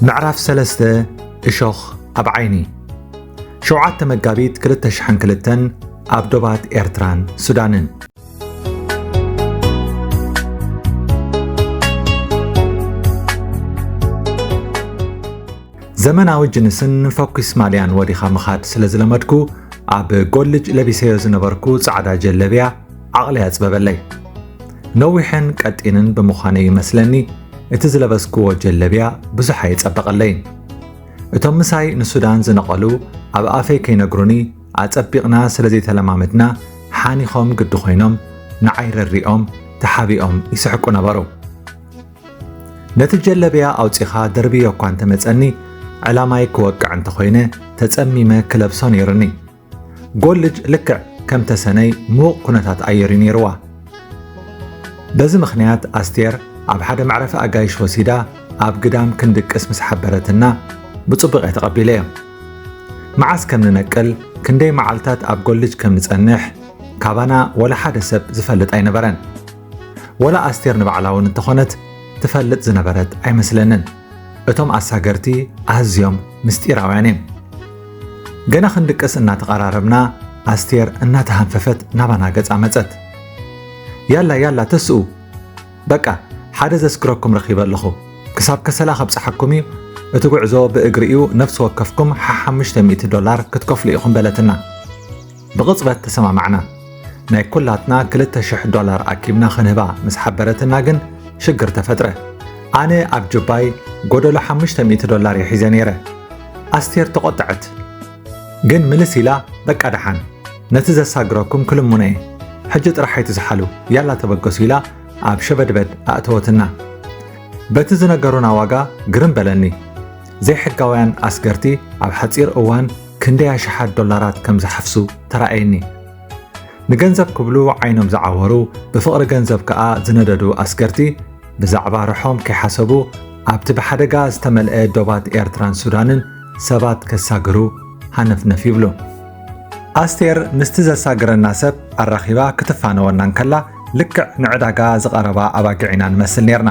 ምዕራፍ ሰለስተ። እሾኽ ኣብ ዓይኒ። ሸውዓተ መጋቢት ክልተ ሽሕን ክልተን ኣብ ዶባት ኤርትራን ሱዳንን። ዘመናዊ ጅንስን ፈኲስ ማልያን ወዲኻ ምኻድ ስለ ዝለመድኩ፣ ኣብ ጎልጅ ለቢሰዮ ዝነበርኩ ጻዕዳ ጀለብያ ዓቕሊ ኣጽበበለይ። ነዊሕን ቀጢንን ብምዃነይ ይመስለኒ፣ እቲ ዝለበስክዎ ጀለብያ ብዙሕ ኣየጸበቐለይን። እቶም ምሳይ ንሱዳን ዝነቐሉ ኣብ ኣፈይ ከይነግሩኒ ኣጸቢቕና ስለ ዘይተለማመድና፣ ሓኒኾም ግዲ ኮይኖም፣ ንዓይ ረሪኦም፣ ተሓቢኦም ይስሕቁ ነበሩ። ነቲ ጀለብያ ኣውጺኻ ደርብዮ እኳ እንተመጸኒ፣ ዕላማይ ክወቅዕ እንተኾይነ ተጸሚመ ክለብሶ ነይሩኒ። ጎልጅ ልክዕ ከም ተሰነይ ምዉቕ ኩነታት ኣየር እዩ ነይርዋ። በዚ ምኽንያት ኣስቴር ኣብ ሓደ መዕረፊ ኣጋይሽ ወሲዳ ኣብ ግዳም ክንድቅስ ምስ ሓበረትና ብጽቡቕ እየ ተቐቢለዮ። መዓስ ከም ንነቅል፣ ክንደይ መዓልታት ኣብ ጎልጅ ከም ንጸንሕ ካባና ወላ ሓደ ሰብ ዝፈልጥ ኣይነበረን። ወላ ኣስቴር ንባዕላ እውን እንተኾነት ትፈልጥ ዝነበረት ኣይመስለንን። እቶም ኣሳገርቲ ኣዝዮም ምስጢራውያን እዮም። ገና ክንድቅስ እናተቐራረብና ኣስቴር እናተሃንፈፈት ናባና ገጻ መጸት። ያላ ያላ ተስኡ፣ በቃ ሓደ ዘስግረኩም ረኺበ ኣለኹ። ክሳብ ከሰላ ከብጽሓኩም እዩ። እቲ ጉዕዞ ብእግሪ እዩ። ነፍሲ ወከፍኩም ሓሓሙሽተ ሚእቲ ዶላር ክትከፍሉ ኢኹም በለትና። ብቕጽበት ተሰማማዕና። ናይ ኩላትና ክልተ ሽሕ ዶላር ኣኪብና ክንህባ ምስ ሓበረትና ግን ሽግር ተፈጥረ። ኣነ ኣብ ጁባይ ጎደሎ ሓሙሽተ ሚእቲ ዶላር እየ ሒዘ ነይረ። ኣስቴር ተቖጥዐት። ግን ምልስ ኢላ፣ በቃ ደሓን፣ ነቲ ዘሳግረኩም ክልምኖ እየ። ሕጂ ጥራሕ ኣይትዝሓሉ፣ ያላ ተበገሱ ኢላ ኣብ ሸበድበድ ኣእተወትና። በቲ ዝነገሩና ዋጋ ግርም በለኒ። ዘይሕጋውያን ኣስገርቲ ኣብ ሓጺር እዋን ክንደይ ኣሽሓት ዶላራት ከም ዝሓፍሱ ተራእየኒ። ንገንዘብ ክብሉ ዓይኖም ዝዓወሩ፣ ብፍቕሪ ገንዘብ ከኣ ዝነደዱ ኣስገርቲ፣ ብዛዕባ ርሖም ከይሓሰቡ ኣብቲ ብሓደጋ ዝተመልአ ዶባት ኤርትራን ሱዳንን ሰባት ከሳግሩ ሃነፍነፍ ይብሉ። ኣስቴር ምስቲ ዘሳግረና ሰብ ኣራኺባ ክትፋነወና እንከላ፣ ልክዕ ንዕዳጋ ዝቐረባ ኣባጊዕ ኢና ንመስል ኔርና።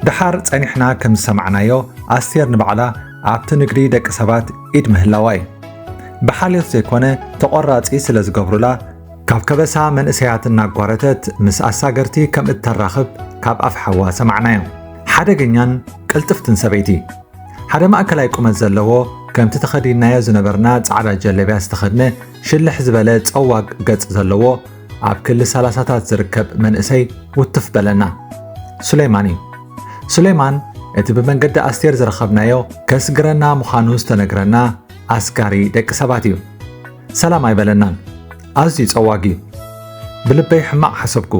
ደሓር ጸኒሕና ከም ዝሰማዕናዮ፣ ኣስቴር ንባዕላ ኣብቲ ንግዲ ደቂ ሰባት ኢድ ምህላዋ እዩ። ብሓልዮት ዘይኮነ፣ ተቖራጺ ስለ ዝገብሩላ፣ ካብ ከበሳ መንእሰያት እናጓረተት ምስ ኣሳገርቲ ከም እተራኽብ ካብ ኣፍ ሓዋ ሰማዕናዮ። ሓደገኛን ቅልጥፍትን ሰበይቲ። ሓደ ማእከላይ ቁመት ዘለዎ፣ ከምቲ ተኸዲንናዮ ዝነበርና ጻዕዳ ጀለብያ ዝተኸድነ፣ ሽልሕ ዝበለ ጸዋግ ገጽ ዘለዎ፣ ኣብ ክሊ ሰላሳታት ዝርከብ መንእሰይ ውትፍ በለና። ሱሌማን እዩ። ሱሌማን፣ እቲ ብመንገዲ ኣስቴር ዝረኸብናዮ ከስግረና ምዃኑ ዝተነግረና ኣስጋሪ ደቂ ሰባት እዩ። ሰላም ኣይበለናን። ኣዝዩ ጸዋግ እዩ። ብልበይ ሕማቕ ሓሰብኩ።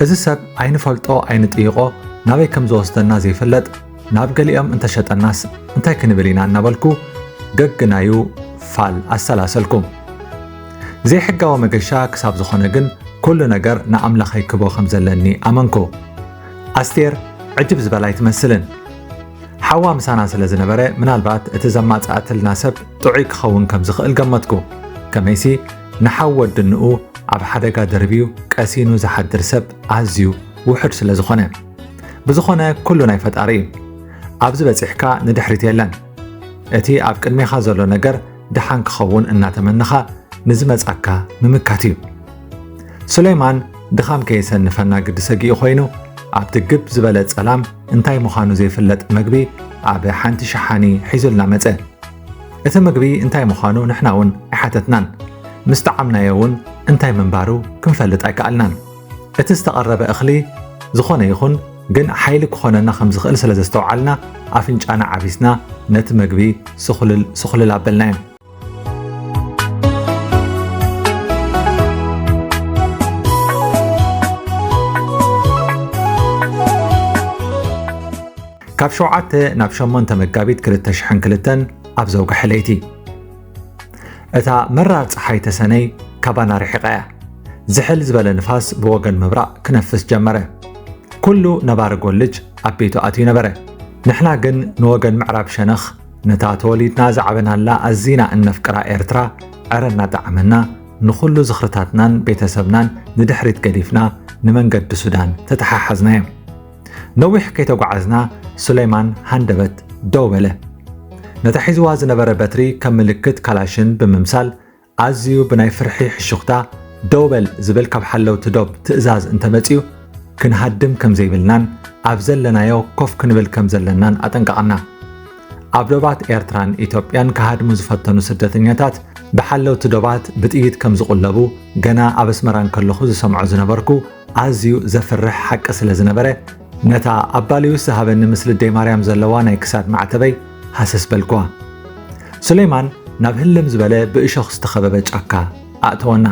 እዚ ሰብ ኣይንፈልጦ ኣይንጥይቖ፣ ናበይ ከም ዝወስደና ዘይፍለጥ፣ ናብ ገሊኦም እንተሸጠናስ እንታይ ክንብል ኢና እናበልኩ ገግናዩ ፋል ኣሰላሰልኩ። ዘይሕጋዊ መገሻ ክሳብ ዝኾነ ግን ኩሉ ነገር ንኣምላኸይ ክቦ ከም ዘለኒ ኣመንኩ። ኣስቴር ዕጅብ ዝበላ ኣይትመስልን። ሓዋ ምሳና ስለ ዝነበረ፣ ምናልባት እቲ ዘማጽኣትልና ሰብ ጥዑይ ክኸውን ከም ዝኽእል ገመትኩ። ከመይሲ፣ ንሓው ወዲ እንኡ ኣብ ሓደጋ ደርብዩ ቀሲኑ ዝሓድር ሰብ ኣዝዩ ውሑድ ስለ ዝኾነ። ብዝኾነ፣ ኩሉ ናይ ፈጣሪ እዩ። ኣብዚ በጺሕካ ንድሕሪት የለን። እቲ ኣብ ቅድሜኻ ዘሎ ነገር ደሓን ክኸውን እናተመነኻ፣ ንዝመጻካ ምምካት እዩ። ሱሌማን ድኻም ከየሰንፈና ግዲ ሰጊኡ ኮይኑ፣ ኣብቲ ግብ ዝበለ ጸላም እንታይ ምዃኑ ዘይፍለጥ መግቢ ኣብ ሓንቲ ሸሓኒ ሒዙልና መጸ። እቲ ምግቢ እንታይ ምዃኑ ንሕና እውን ኣይሓተትናን። ምስ ጠዓምናዮ እውን እንታይ ምንባሩ ክንፈልጥ ኣይከኣልናን። እቲ ዝተቐረበ እኽሊ ዝኾነ ይኹን፣ ግን ሓይሊ ክኾነና ከም ዝኽእል ስለ ዘስተውዓልና፣ ኣፍንጫና ዓቢስና ነቲ ምግቢ ስኹልል ስኹልል ኣበልናዮ። ካብ ሸውዓተ ናብ ሸሞንተ መጋቢት ክልተ ሽሕን ክልተን ኣብ ዘውግሐ ለይቲ፣ እታ መራር ጸሓይ ተሰነይ ካባና ርሒቓ እያ። ዝሕል ዝበለ ንፋስ ብወገን ምብራቕ ክነፍስ ጀመረ። ኩሉ ነባሪ ጎልጅ ኣብ ቤቱ ኣትዩ ነበረ። ንሕና ግን ንወገን ምዕራብ ሸነኽ፣ ነታ ተወሊድና ዝዓበናላ ኣዚና እነፍቅራ ኤርትራ፣ ዕረ እናጠዓመና፣ ንኹሉ ዝኽርታትናን ቤተሰብናን ንድሕሪት ገዲፍና ንመንገዲ ሱዳን ተተሓሓዝናዮ። ነዊሕ ከይተጓዓዝና ሱሌማን ሃንደበት ደው በለ። ነታ ሒዝዋ ዝነበረ በትሪ ከም ምልክት ካላሽን ብምምሳል ኣዝዩ ብናይ ፍርሒ ሕሹኽታ፣ "ደው በል" ዝብል ካብ ሓለውቲ ዶብ ትእዛዝ እንተመጺኡ ክንሃድም ከም ዘይብልናን ኣብ ዘለናዮ ኮፍ ክንብል ከም ዘለናን ኣጠንቀቐና። ኣብ ዶባት ኤርትራን ኢትዮጵያን ክሃድሙ ዝፈተኑ ስደተኛታት ብሓለውቲ ዶባት ብጥይት ከም ዝቑለቡ ገና ኣብ ኣስመራ እንከለኹ ዝሰምዖ ዝነበርኩ ኣዝዩ ዘፍርሕ ሓቂ ስለ ዝነበረ፣ ነታ ኣባ ሊዩስ ዝሃበኒ ምስ ልደይ ማርያም ዘለዋ ናይ ክሳድ ማዕተበይ ሃሰስ በልክዋ። ሱሌማን ናብ ህልም ዝበለ ብእሾኽ ዝተኸበበ ጫካ ኣእተወና።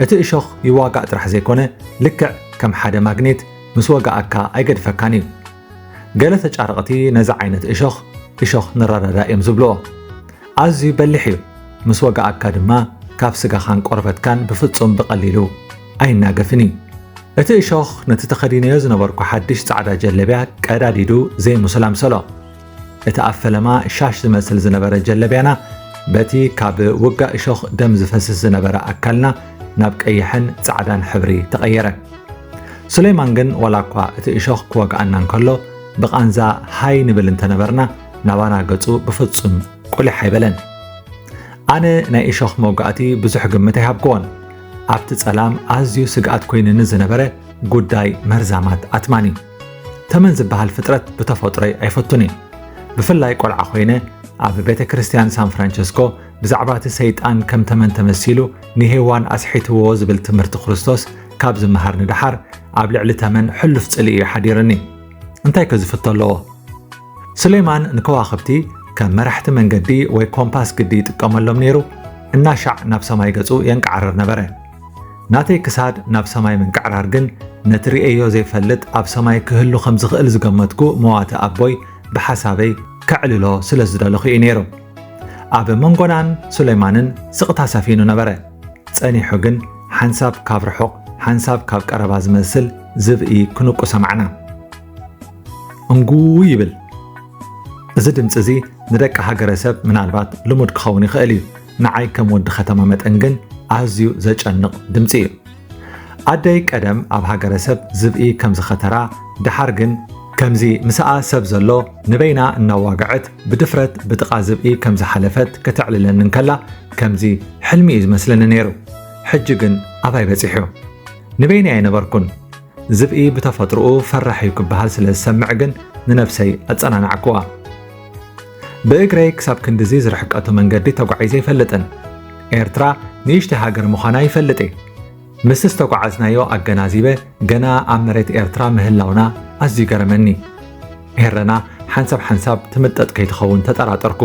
እቲ እሾኽ ይዋጋእ ጥራሕ ዘይኮነ፣ ልክዕ ከም ሓደ ማግኔት ምስ ወጋኣካ ኣይገድፈካን እዩ። ገለ ተጫረቕቲ ነዚ ዓይነት እሾኽ፣ እሾኽ ንረዳዳእ እዮም ዝብልዎ። ኣዝዩ በሊሕ እዩ። ምስ ወጋኣካ ድማ ካብ ስጋኻን ቆርበትካን ብፍጹም ብቐሊሉ ኣይናገፍን እዩ። እቲ እሾኽ ነቲ ተኸዲነዮ ዝነበርኩ ሓድሽ ጻዕዳ ጀለብያ ቀዳዲዱ ዘይምስል ኣምሰሎ። እቲ ኣብ ፈለማ ሻሽ ዝመስል ዝነበረ ጀለብያና በቲ ካብ ውጋእ እሾኽ ደም ዝፈስስ ዝነበረ ኣካልና ናብ ቀይሕን ጻዕዳን ሕብሪ ተቐየረ። ሱሌማን ግን ዋላ እኳ እቲ እሾኽ ክወግኣና እንከሎ ብቓንዛ ሃይ ንብል እንተነበርና ናባና ገጹ ብፍጹም ቁሊሕ ኣይበለን። ኣነ ናይ እሾኽ መውጋእቲ ብዙሕ ግምት ኣይሃብክዎን። ኣብቲ ጸላም ኣዝዩ ስግኣት ኮይኑኒ ዝነበረ ጉዳይ መርዛማት ኣትማን እዩ። ተመን ዝበሃል ፍጥረት ብተፈጥሮይ ኣይፈቱን እየ። ብፍላይ ቆልዓ ኮይነ ኣብ ቤተ ክርስቲያን ሳን ፍራንቸስኮ ብዛዕባ እቲ ሰይጣን ከም ተመን ተመሲሉ ንሄዋን ኣስሒትዎ ዝብል ትምህርቲ ክርስቶስ ካብ ዝመሃር ንደሓር ኣብ ልዕሊ ተመን ሕሉፍ ጽልኢ እዩ ሓዲርኒ። እንታይ ከ ዝፍቶ ኣለዎ? ሱሌማን ንከዋኽብቲ ከም መራሕቲ መንገዲ ወይ ኮምፓስ ግዲ ይጥቀመሎም ነይሩ፣ እናሻዕ ናብ ሰማይ ገጹ የንቃዕርር ነበረ። ናተይ ክሳድ ናብ ሰማይ ምንቅዕራር ግን ነቲ ርእየዮ ዘይፈልጥ ኣብ ሰማይ ክህሉ ከም ዝኽእል ዝገመትኩ መዋቲ ኣቦይ ብሓሳበይ ከዕልሎ ስለ ዝደለኹ እዩ ነይሩ። ኣብ መንጎናን ሱሌማንን ስቕታ ሰፊኑ ነበረ። ጸኒሑ ግን ሓንሳብ ካብ ርሑቕ ሓንሳብ ካብ ቀረባ ዝመስል ዝብኢ ክንቁ ሰማዕና። እንጉ ይብል። እዚ ድምጺ እዚ ንደቂ ሃገረሰብ ምናልባት ልሙድ ክኸውን ይኽእል እዩ፣ ንዓይ ከም ወዲ ከተማ መጠን ግን ኣዝዩ ዘጨንቕ ድምጺ እዩ። ኣደይ ቀደም ኣብ ሃገረሰብ ዝብኢ ከም ዝኸተራ፣ ደሓር ግን ከምዚ ምስኣ ሰብ ዘሎ ንበይና እናዋግዐት ብድፍረት ብጥቓ ዝብኢ ከም ዝሓለፈት ከተዕልለኒ እንከላ ከምዚ ሕልሚ እዩ ዝመስለኒ ነይሩ። ሕጂ ግን ኣባይ በጺሑ። ንበይነይ ኣይነበርኩን። ዝብኢ ብተፈጥሮኡ ፈራሕ እዩ ክበሃል ስለ ዝሰምዕ ግን ንነብሰይ ኣጸናናዕክዋ። ብእግረይ ክሳብ ክንድዚ ዝርሕቀቱ መንገዲ ተጓዒዘ ኣይፈልጥን። ኤርትራ ንእሽተይ ሃገር ምዃና ይፈልጥ እየ። ምስቲ ዝተጓዓዝናዮ ኣገናዚበ ገና ኣብ መሬት ኤርትራ ምህላውና ኣዝዩ ገረመኒ። ኤረና ሓንሳብ ሓንሳብ ትምጠጥ ከይትኸውን ተጠራጠርኩ።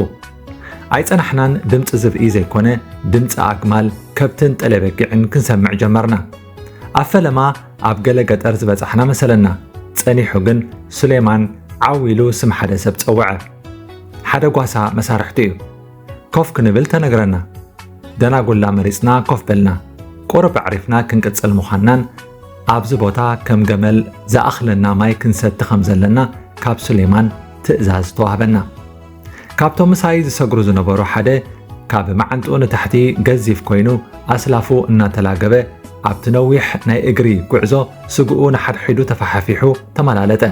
ኣይጸናሕናን ድምጺ ዝብኢ ዘይኮነ ድምጺ ኣግማል፣ ከብትን ጠለበጊዕን ክንሰምዕ ጀመርና። ኣብ ፈለማ ኣብ ገለ ገጠር ዝበጻሕና መሰለና። ጸኒሑ ግን ሱሌማን ዓው ኢሉ ስም ሓደ ሰብ ጸውዐ። ሓደ ጓሳ መሳርሕቱ እዩ። ኮፍ ክንብል ተነግረና። ደናጉላ መሪጽና ኮፍ በልና። ቁሩብ ኣዕሪፍና ክንቅጽል ምዃንናን ኣብዚ ቦታ ከም ገመል ዝኣኽለና ማይ ክንሰቲ ከም ዘለና ካብ ሱሌማን ትእዛዝ ተዋህበና። ካብቶም ምሳይ ዝሰግሩ ዝነበሩ ሓደ ካብ መዓንጥኡ ንታሕቲ ገዚፍ ኮይኑ ኣስላፉ እናተላገበ ኣብቲ ነዊሕ ናይ እግሪ ጉዕዞ ስግኡ ንሓድሒዱ ተፈሓፊሑ ተመላለጠ።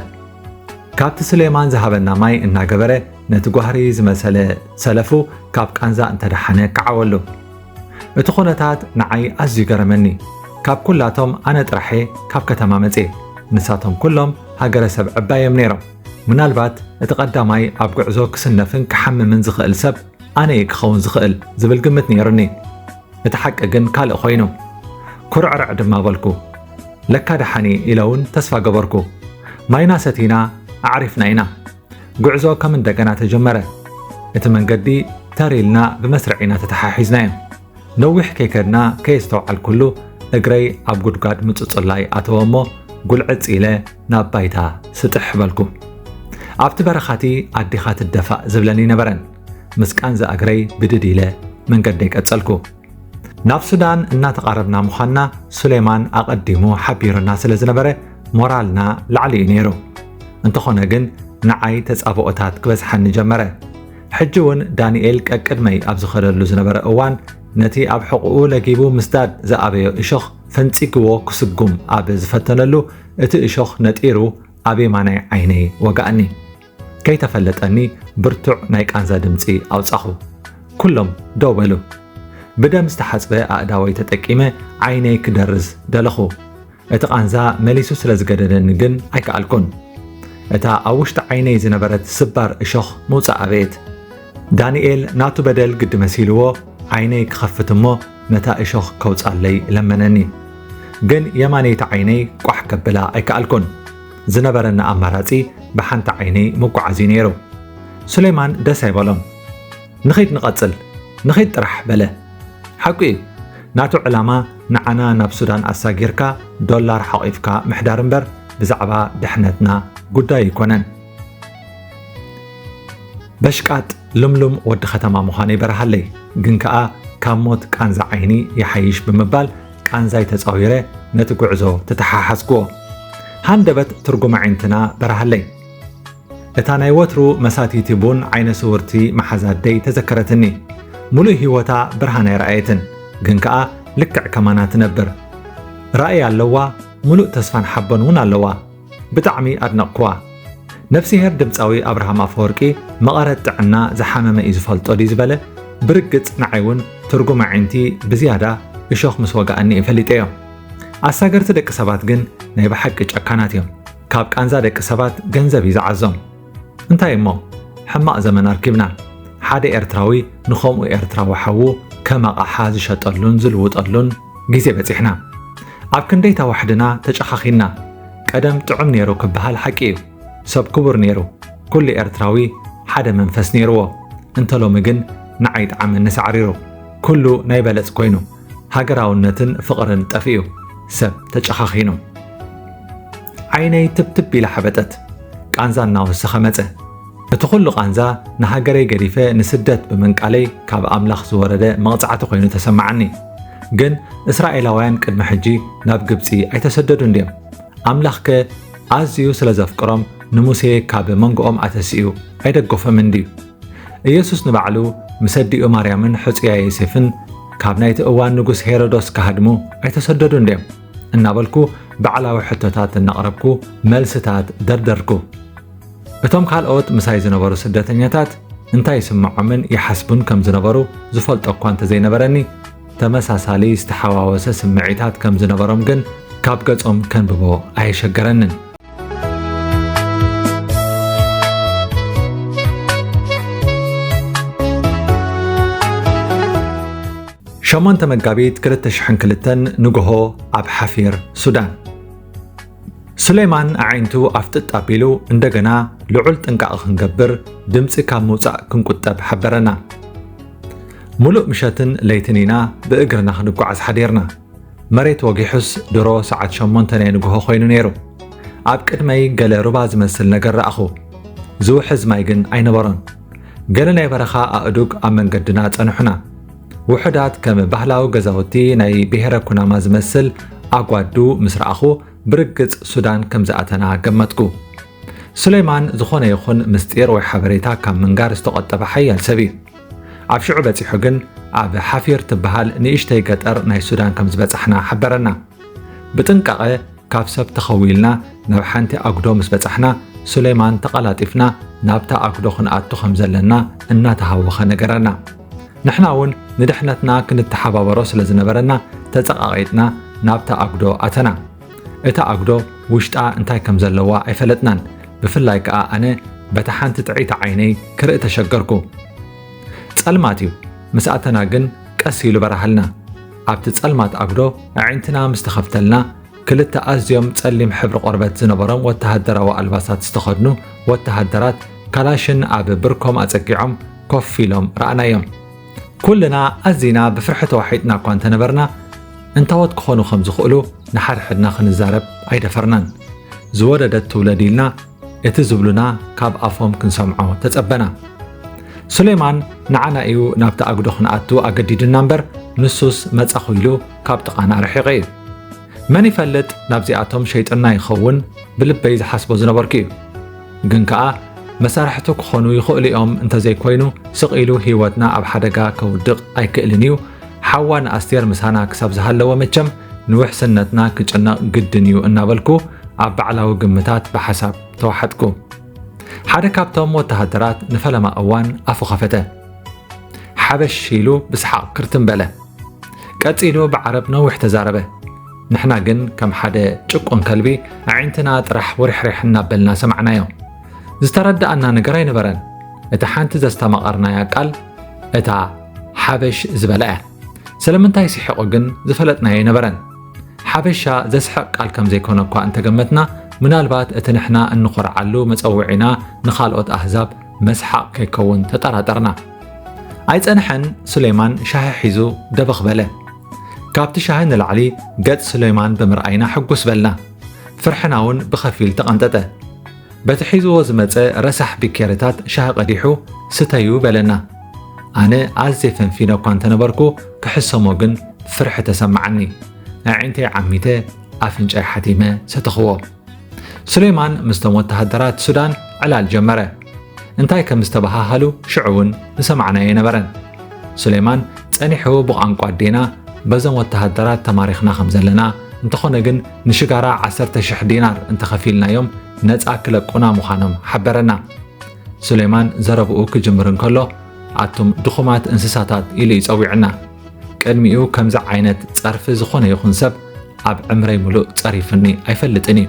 ካብቲ ሱሌማን ዝሃበና ማይ እናገበረ ነቲ ጓህሪ ዝመሰለ ሰለፉ ካብ ቃንዛ እንተደሓነ ከዓወሉ። እቲ ኩነታት ንዓይ ኣዝዩ ገረመኒ። ካብ ኩላቶም ኣነ ጥራሐ ካብ ከተማ መጽየ። ንሳቶም ኩሎም ሃገረሰብ ዕባይ እዮም ነይሮም። ምናልባት እቲ ቀዳማይ ኣብ ጉዕዞ ክስነፍን ክሓምምን ዝኽእል ሰብ ኣነ እየ ክኸውን ዝኽእል ዝብል ግምት ነይሩኒ። እቲ ሓቂ ግን ካልእ ኮይኑ። ኩርዕርዕ ድማ በልኩ። ለካ ደሓን እየ ኢለ እውን ተስፋ ገበርኩ። ማይና ሰቲና ኣዕሪፍና ኢና። ጉዕዞ ከም እንደገና ተጀመረ። እቲ መንገዲ ተር ኢልና ብመስርዕ ኢና ተተሓሒዝናዮ። ነዊሕ ከይከድና ከየስተውዓልኩሉ እግረይ ኣብ ጉድጓድ ምጽጹላይ ኣተወ እሞ ጉልዕጽ ኢለ ናብ ባይታ ስጥሕ በልኩ። ኣብቲ በረኻቲ ኣዴኻ ትደፋእ ዝብለን ኣይነበረን። ምስ ቃንዛ እግረይ ብድድ ኢለ መንገደይ ቀጸልኩ። ናብ ሱዳን እናተቓረብና ምዃንና ሱሌማን ኣቐዲሙ ሓቢሩና ስለ ዝነበረ ሞራልና ላዕሊ እዩ ነይሩ። እንተኾነ ግን ንዓይ ተጻብኦታት ክበዝሓኒ ጀመረ። ሕጂ እውን ዳንኤል ቀቅድመይ ኣብ ዝኸደሉ ዝነበረ እዋን ነቲ ኣብ ሕቖኡ ለጊቡ ምስዳድ ዝኣበዮ እሾኽ ፈንጺግዎ ክስጉም ኣብ ዝፈተነሉ እቲ እሾኽ ነጢሩ ኣብ የማናይ ዓይነይ ወጋኣኒ። ከይተፈለጠኒ ብርቱዕ ናይ ቃንዛ ድምጺ ኣውጻኹ። ኩሎም ደው በሉ። ብደም ዝተሓጽበ ኣእዳወይ ተጠቂመ ዓይነይ ክደርዝ ደለኹ። እቲ ቃንዛ መሊሱ ስለ ዝገደደኒ ግን ኣይከኣልኩን። እታ ኣብ ውሽጢ ዓይነይ ዝነበረት ስባር እሾኽ ምውጻእ ኣበየት። ዳንኤል ናቱ በደል ግዲ መሲልዎ ዓይነይ ክኸፍት እሞ ነታ እሾኽ ከውጻለይ ለመነኒ። ግን የማነይቲ ዓይነይ ቋሕ ከብላ ኣይከኣልኩን። ዝነበረኒ ኣማራጺ ብሓንቲ ዓይነይ ምጉዓዝ እዩ ነይሩ። ሱሌማን ደስ ኣይበሎን። "ንኺድ ንቐጽል፣ ንኺድ ጥራሕ" በለ። ሓቁ እዩ። ናቱ ዕላማ ንዓና ናብ ሱዳን ኣሳጊርካ ዶላር ሓቒፍካ ምሕዳር እምበር ብዛዕባ ድሕነትና ጉዳይ ኣይኮነን። በሽቃጥ ልምሉም ወዲ ከተማ ምዃነይ በርሃለይ፣ ግን ከኣ ካብ ሞት ቃንዛ ዓይኒ ይሓይሽ ብምባል ቃንዛይ ተጻዊረ ነቲ ጉዕዞ ተተሓሓዝክዎ። ሃንደበት ትርጉም ኣዒንትና በርሃለይ። እታ ናይ ወትሩ መሳትይቲ ቡን ዓይነ ስውርቲ መሓዛ ኣደይ ተዘከረትኒ። ሙሉእ ህይወታ ብርሃን ኣይረኣየትን፣ ግን ከኣ ልክዕ ከማና ትነብር። ራእይ ኣለዋ፣ ሙሉእ ተስፋን ሓቦን እውን ኣለዋ። ብጣዕሚ ኣድነቕክዋ። ነፍስሄር ድምጻዊ ኣብርሃም ኣፈወርቂ መቐረት ጥዕና ዝሓመመ እዩ ዝፈልጦ ድዩ ዝበለ፣ ብርግጽ ንዓይ እውን ትርጉም ኣዒንቲ ብዝያዳ እሾኽ ምስ ወግኣኒ እየ ፈሊጠዮ። ኣሳገርቲ ደቂ ሰባት ግን ናይ ብሓቂ ጨካናት እዮም። ካብ ቃንዛ ደቂ ሰባት ገንዘብ እዩ ዝዓዞም። እንታይ እሞ ሕማቕ ዘመን ኣርኪብና። ሓደ ኤርትራዊ ንኸምኡ ኤርትራዊ ሓዉ ከም ኣቕሓ ዝሸጠሉን ዝልውጠሉን ግዜ በጺሕና። ኣብ ክንደይታ ዋሕድና ተጨኻኺና። ቀደም ጥዑም ነይሩ ክበሃል ሓቂ እዩ። ሰብ ክቡር ነይሩ። ኩሉ ኤርትራዊ ሓደ መንፈስ ነይርዎ። እንተ ሎሚ ግን ንዓይ ጠዓመኒ ሳዕሪሩ። ኩሉ ናይ በለጽ ኮይኑ። ሃገራውነትን ፍቕርን ጠፊኡ። ሰብ ተጨኻኺኑ። ዓይነይ ትብትብ ኢላ ሓበጠት። ቃንዛ እናወሰኸ መጸ። እቲ ኩሉ ቃንዛ ንሃገረይ ገዲፈ ንስደት ብምንቃለይ ካብ ኣምላኽ ዝወረደ መቕጻዕቲ ኮይኑ ተሰማዓኒ። ግን እስራኤላውያን ቅድሚ ሕጂ ናብ ግብጺ ኣይተሰደዱን ድዮም? ኣምላኽከ ኣዝዩ ስለ ዘፍቅሮም ንሙሴ ካብ መንጎኦም ኣተሲኡ ኣይደገፎምን ድዩ? ኢየሱስ ንባዕሉ ምስ ኣዲኡ ማርያምን ሕጹያ ዮሴፍን ካብ ናይቲ እዋን ንጉስ ሄሮዶስ ክሃድሙ ኣይተሰደዱን ድዮም? እናበልኩ ባዕላዊ ሕቶታት እናቕረብኩ መልስታት ደርደርኩ። እቶም ካልኦት ምሳይ ዝነበሩ ስደተኛታት እንታይ ይስምዖምን ይሓስቡን ከም ዝነበሩ ዝፈልጦ እኳ እንተዘይነበረኒ፣ ተመሳሳሊ ዝተሓዋወሰ ስምዒታት ከም ዝነበሮም ግን ካብ ገጾም ከንብቦ ኣየሸገረንን። ሸሞንተ መጋቢት ክልተ ሽሕን ክልተን ንግሆ ኣብ ሓፊር ሱዳን። ሱሌማን ኣዒንቱ ኣፍጥጥ ኣቢሉ እንደገና ልዑል ጥንቃቐ ክንገብር ድምጺ ካብ ምውጻእ ክንቁጠብ ሓበረና። ሙሉእ ምሸትን ለይትን ኢና ብእግርና ክንጓዓዝ ሓዲርና። መሬት ወጊሑስ ድሮ ሰዓት ሸሞንተ ናይ ንግሆ ኮይኑ ነይሩ። ኣብ ቅድመይ ገለ ሩባ ዝመስል ነገር ረኣኹ። ዝውሕዝ ማይ ግን ኣይነበሮን። ገለ ናይ በረኻ ኣእዱግ ኣብ መንገድና ጸንሑና። ውሑዳት ከም ባህላዊ ገዛውቲ ናይ ብሄረ ኩናማ ዝመስል ኣጓዱ ምስ ረኣኹ ብርግጽ ሱዳን ከም ዝኣተና ገመትኩ። ሱሌማን ዝኾነ ይኹን ምስጢር ወይ ሓበሬታ ካብ ምንጋር ዝተቖጠበ ሓያል ሰብ እዩ። ኣብ ሽዑ በጺሑ ግን ኣብ ሓፊር ትበሃል ንእሽተይ ገጠር ናይ ሱዳን ከም ዝበጻሕና ሓበረና። ብጥንቃቐ ካብ ሰብ ተኸዊልና ናብ ሓንቲ ኣጉዶ ምስ በጻሕና፣ ሱሌማን ተቐላጢፍና ናብታ ኣጉዶ ክንኣቱ ከም ዘለና እናተሃወኸ ነገረና። ንሕና እውን ንድሕነትና ክንተሓባበሮ ስለ ዝነበረና ተጸቓቒጥና ናብታ ኣጉዶ ኣተና። እታ ኣጉዶ ውሽጣ እንታይ ከም ዘለዋ ኣይፈለጥናን፣ ብፍላይ ከኣ ኣነ በታ ሓንቲ ጥዕይቲ ዓይነይ ክርኢ ተሸገርኩ። ጸልማት እዩ። ምስ ኣተና ግን ቀስ ኢሉ በራሃልና። ኣብቲ ጸልማት ኣጉዶ ኣዒንትና ምስ ተኸፍተልና፣ ክልተ ኣዝዮም ጸሊም ሕብሪ ቆርበት ዝነበሮም ወተሃደራዊ ኣልባሳት ዝተኸድኑ ወተሃደራት ካላሽን ኣብ ብርኮም ኣጸጊዖም ኮፍ ኢሎም ረኣናዮም። ኩልና ኣዚና ብፍርሒ ተዋሒጥና እኳ እንተነበርና፣ እንታዎት ክኾኑ ከም ዝኽእሉ ንሓድሕድና ክንዛረብ ኣይደፈርናን። ዝወለደት ትውለድ ኢልና እቲ ዝብሉና ካብ ኣፎም ክንሰምዖ ተጸበና። ሱሌማን ንዓና እዩ ናብቲ ኣጉዶ ክንኣቱ ኣገዲዱና እምበር፣ ንሱስ መጻኹ ኢሉ ካብ ጥቓና ርሒቑ እዩ። መን ይፈልጥ ናብዚኣቶም ሸይጥና ይኸውን ብልበይ ዝሓስቦ ዝነበርኩ እዩ። ግን ከኣ መሳርሕቱ ክኾኑ ይኽእሉ እዮም እንተዘይኮይኑ ስቕ ኢሉ ህይወትና ኣብ ሓደጋ ከውድቕ ኣይክእልን እዩ። ሓዋ ንኣስቴር ምሳና ክሳብ ዝሃለወ መቸም ንውሕስነትና ክጭነቕ ግድን እዩ እናበልኩ ኣብ ባዕላዊ ግምታት ብሓሳብ ተዋሓጥኩ። ሓደ ካብቶም ወተሃደራት ንፈለማ እዋን ኣፉ ኸፈተ። ሓበሽ ኢሉ ብሰሓቕ ክርትም በለ። ቀጺሉ ብዓረብ ነዊሕ ተዛረበ። ንሕና ግን ከም ሓደ ጭቁን ከልቢ ኣዒንትና ጥራሕ ውሪሕሪሕ እናበልና ሰማዕናዮ። ዝተረድኣና ነገር ኣይነበረን። እታ ሓንቲ ዘስተማቐርናያ ቃል እታ ሓበሽ ዝበላ እያ። ስለምንታይ ስሒቑ ግን ዝፈለጥናዮ ኣይነበረን። ሓበሻ ዘስሕቕ ቃል ከም ዘይኮነ እኳ እንተገመትና፣ ምናልባት እቲ ንሕና እንኾርዓሉ መጸውዒና ንኻልኦት ኣህዛብ መስሓቕ ከይከውን ተጠራጠርና። ኣይጸንሐን፣ ሱሌማን ሻሂ ሒዙ ደበኽ በለ። ካብቲ ሻሂ ንላዕሊ ገጽ ሱሌማን ብምርኣይና ሕጉስ በልና። ፍርሕና እውን ብኸፊል ተቐንጠጠ። በቲ ሒዝዎ ዝመጸ ረሳሕ ቢኬሪታት ሻሂ ቀዲሑ፣ "ስተዩ" በለና። ኣነ ኣዝየ ፈንፊነ እኳ እንተነበርኩ፣ ክሕሰሞ ግን ፍርሒ ተሰማዓኒ። ኣዒንተይ ዓሚተ፣ ኣፍንጫይ ሓቲመ ሰተኽዎ። ሱሌማን ምስቶም ወተሃደራት ሱዳን ዕላል ጀመረ። እንታይ ከም ዝተበሃሃሉ ሽዑ እውን ዝሰማዕናዮ ኣይነበረን። ሱሌማን ጸኒሑ ብቋንቋ ኣዴና በዞም ወተሃደራት ተማሪኽና ከም ዘለና፣ እንተኾነ ግን ንሽጋራ ዓሰርተ ሽሕ ዲናር እንተኸፊልናዮም ነጻ ክለቁና ምዃኖም ሓበረና። ሱሌማን ዘረብኡ ክጅምር እንከሎ፣ "ኣቱም ድኹማት እንስሳታት" ኢሉ እዩ ጸዊዑና። ቅድሚኡ ከምዚ ዓይነት ጸርፊ ዝኾነ ይኹን ሰብ ኣብ ዕምረይ ምሉእ ጸሪፉኒ ኣይፈልጥን እዩ።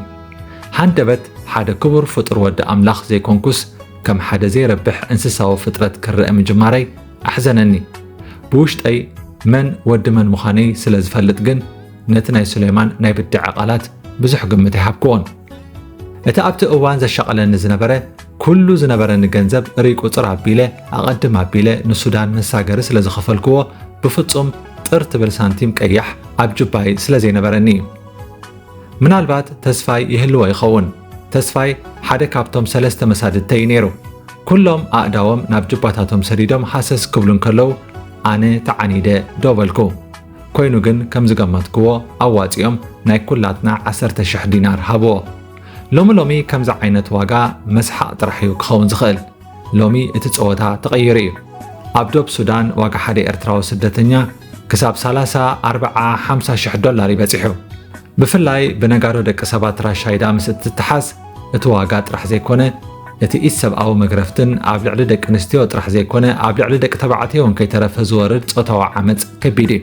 ሃንደበት ሓደ ክቡር ፍጡር ወዲ ኣምላኽ ዘይኮንኩስ፣ ከም ሓደ ዘይረብሕ እንስሳዊ ፍጥረት ክረአ ምጅማረይ ኣሕዘነኒ። ብውሽጠይ መን ወዲ መን ምዃነይ ስለ ዝፈልጥ ግን፣ ነቲ ናይ ሱሌማን ናይ ብድዐ ቃላት ብዙሕ ግምት ኣይሃብክዎን። እቲ ኣብቲ እዋን ዘሻቐለኒ ዝነበረ፣ ኩሉ ዝነበረኒ ገንዘብ ርይ ቁጽር ኣቢለ፣ ኣቐድም ኣቢለ ንሱዳን መሳገሪ ስለ ዝኸፈልክዎ፣ ብፍጹም ጥር ትብል ሳንቲም ቀያሕ ኣብ ጁባይ ስለ ዘይነበረኒ እዩ። ምናልባት ተስፋይ ይህልዎ ይኸውን። ተስፋይ ሓደ ካብቶም ሰለስተ መሳድድተይ እዩ ነይሩ። ኩሎም ኣእዳዎም ናብ ጁባታቶም ሰዲዶም ሃሰስ ክብሉ እንከለዉ፣ ኣነ ተዓኒደ ደው በልኩ። ኮይኑ ግን ከም ዝገመትክዎ ኣዋጺኦም ናይ ኩላትና ዓሰርተ ሽሕ ዲናር ሃብዎ። ሎሚ ሎሚ ከምዚ ዓይነት ዋጋ መስሓቕ ጥራሕ እዩ ክኸውን ዝኽእል። ሎሚ እቲ ጸወታ ተቐይሩ እዩ። ኣብ ዶብ ሱዳን ዋጋ ሓደ ኤርትራዊ ስደተኛ ክሳብ ሰላሳ፣ ኣርብዓ፣ ሓምሳ ሽሕ ዶላር እዩ በጺሑ። ብፍላይ ብነጋዶ ደቂ ሰባት ራሻይዳ ምስ እትተሓዝ፣ እቲ ዋጋ ጥራሕ ዘይኮነ፣ እቲ ኢሰብኣዊ መግረፍትን ኣብ ልዕሊ ደቂ ኣንስትዮ ጥራሕ ዘይኮነ፣ ኣብ ልዕሊ ደቂ ተባዕትዮ እውን ከይተረፈ ዝወርድ ጾታዊ ዓመጽ ከቢድ እዩ።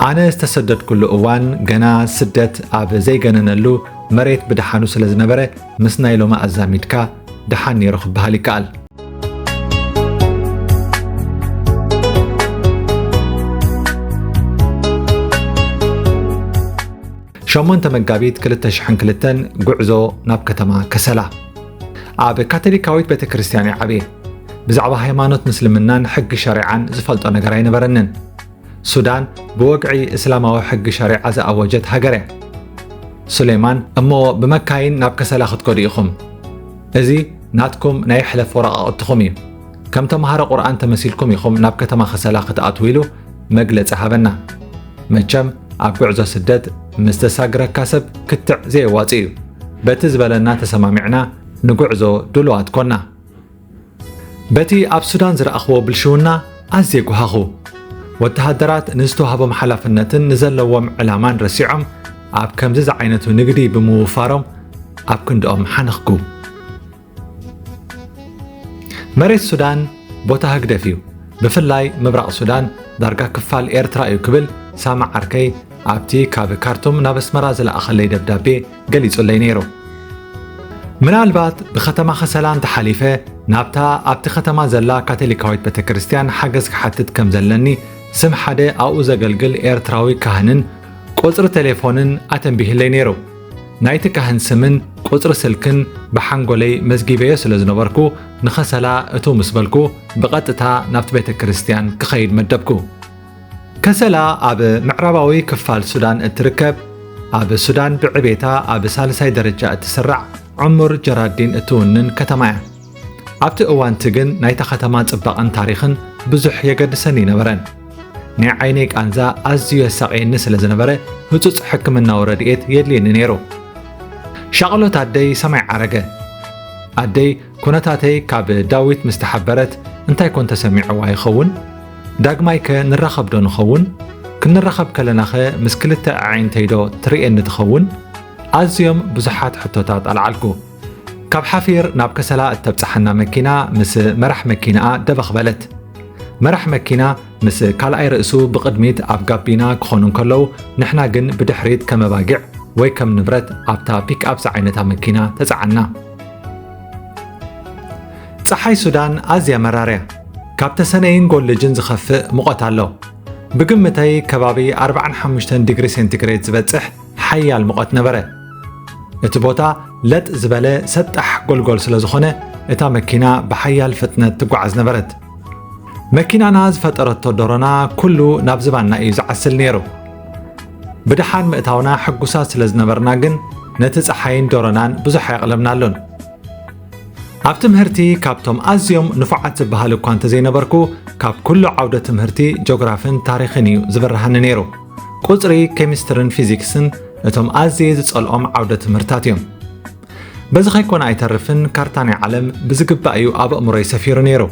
ኣነ ዝተሰደድኩሉ እዋን ገና ስደት ኣብ ዘይገነነሉ መሬት ብደሓኑ ስለ ዝነበረ፣ ምስ ናይ ሎሚ ኣዛሚድካ ደሓን ነይሩ ክበሃል ይከኣል። ሸሞንተ መጋቢት ክልተ ሽሕን ክልተን ጉዕዞ ናብ ከተማ ከሰላ። ኣብ ካቶሊካዊት ቤተ ክርስቲያን እየ ዓብየ። ብዛዕባ ሃይማኖት ምስልምናን ሕጊ ሸሪዓን ዝፈልጦ ነገር ኣይነበረንን። ሱዳን ብወግዒ እስላማዊ ሕጊ ሸሪዓ ዝኣወጀት ሃገር እያ። ሱሌማን፣ "እሞ ብመካይን ናብ ከሰላ ክትከዱ ኢኹም። እዚ ናትኩም ናይ ሕለፍ ወረቓቕትኹም እዩ። ከም ተምሃሮ ቁርኣን ተመሲልኩም ኢኹም ናብ ከተማ ከሰላ ክትኣትዉ" ኢሉ መግለጺ ሃበና። መቸም ኣብ ጉዕዞ ስደት ምስ ዘሳግረካ ሰብ ክትዕ ዘየዋጽእ እዩ። በቲ ዝበለና ተሰማሚዕና ንጉዕዞ ድሉዋት ኮና። በቲ ኣብ ሱዳን ዝረኣኽዎ ብልሽውና ኣዝየ ጓሃኹ። ወተሃደራት ንዝተዋህቦም ሓላፍነትን ንዘለዎም ዕላማን ረሲዖም ኣብ ከምዚ ዝዓይነቱ ንግዲ ብምውፋሮም ኣብ ክንድኦም ሓነኽኩ። መሬት ሱዳን ቦታ ህግደፍ እዩ። ብፍላይ ምብራቕ ሱዳን ዳርጋ ክፋል ኤርትራ እዩ ክብል ሳማ ዓርከይ ኣብቲ ካብ ካርቱም ናብ ኣስመራ ዝለኣኸለይ ደብዳቤ ገሊጹለይ ነይሩ። ምናልባት ብከተማ ከሰላ እንተሓሊፈ ናብታ ኣብቲ ከተማ ዘላ ካቶሊካዊት ቤተክርስትያን ሓገዝ ክሓትት ከም ዘለኒ ስም ሓደ ኣብኡ ዘገልግል ኤርትራዊ ካህንን ቁጽሪ ቴሌፎንን ኣተንቢህለይ ነይሩ። ናይቲ ካህን ስምን ቁጽሪ ስልክን ብሓንጎለይ መዝጊበዮ ስለ ዝነበርኩ፣ ንኸሰላ እትው ምስ በልኩ፣ ብቐጥታ ናብቲ ቤተ ክርስትያን ክኸይድ መደብኩ። ከሰላ ኣብ ምዕራባዊ ክፋል ሱዳን እትርከብ፣ ኣብ ሱዳን ብዕቤታ ኣብ ሳልሳይ ደረጃ እትስራዕ፣ ዕሙር ጀራዲን እትውንን ከተማ እያ። ኣብቲ እዋንቲ ግን ናይታ ከተማ ጽባቐን ታሪኽን ብዙሕ የገድሰኒ ኣይነበረን። ናይ ዓይነይ ቃንዛ ኣዝዩ የሳቕየኒ ስለ ዝነበረ፣ ህጹጽ ሕክምናዊ ረድኤት የድልየኒ ነይሩ። ሻቕሎት ኣደይ ሰማይ ዓረገ። ኣደይ፣ "ኩነታተይ ካብ ዳዊት ምስ ተሓበረት እንታይ ኮን ተሰሚዕዋ ይኸውን? ዳግማይከ ንራኸብ ዶ ንኸውን? ክንራኸብ ከለናኸ ምስ ክልተ ኣዒንተይ ዶ ትርእየኒ ትኸውን?" ኣዝዮም ብዙሓት ሕቶታት ኣልዓልኩ። ካብ ሓፊር ናብ ከሰላ እተብጽሓና መኪና ምስ መራሕ መኪናኣ ደበኽ በለት። መራሕ መኪና ምስ ካልኣይ ርእሱ ብቕድሚት ኣብ ጋቢና ክኾኑ እንከለዉ፣ ንሕና ግን ብድሕሪት ከም ኣባጊዕ ወይ ከም ንብረት ኣብታ ፒክኣፕ ዝዓይነታ መኪና ተጻዓንና። ጸሓይ ሱዳን ኣዝያ መራርያ። ካብ ተሰነይን ጎልጅን ዝኸፍእ ሙቐት ኣሎ። ብግምተይ ከባቢ ኣርብዓን ሓሙሽተን ዲግሪ ሴንቲግሬድ ዝበጽሕ ሓያል ሙቐት ነበረ። እቲ ቦታ ለጥ ዝበለ ሰጣሕ ጎልጎል ስለ ዝኾነ፣ እታ መኪና ብሓያል ፍጥነት ትጓዓዝ ነበረት። መኪናና ዝፈጠረቶ ዶሮና ኩሉ ናብ ዝባንና እዩ ዝዓስል ነይሩ። ብደሓን ምእታውና ሕጉሳት ስለ ዝነበርና ግን፣ ነቲ ጸሓይን ዶሮናን ብዙሕ ኣየቕለብናሉን። ኣብ ትምህርቲ ካብቶም ኣዝዮም ንፉዓት ዝበሃል እኳ እንተዘይነበርኩ፣ ካብ ኩሉ ዓውደ ትምህርቲ ጆግራፍን ታሪኽን እዩ ዝብርሃኒ ነይሩ። ቁጽሪ፣ ኬሚስትርን ፊዚክስን እቶም ኣዝየ ዝጸልኦም ዓውደ ትምህርታት እዮም። በዚ ከይኮነ ኣይተርፍን፣ ካርታ ናይ ዓለም ብዝግባእ እዩ ኣብ ኣእምሮይ ሰፊሩ ነይሩ።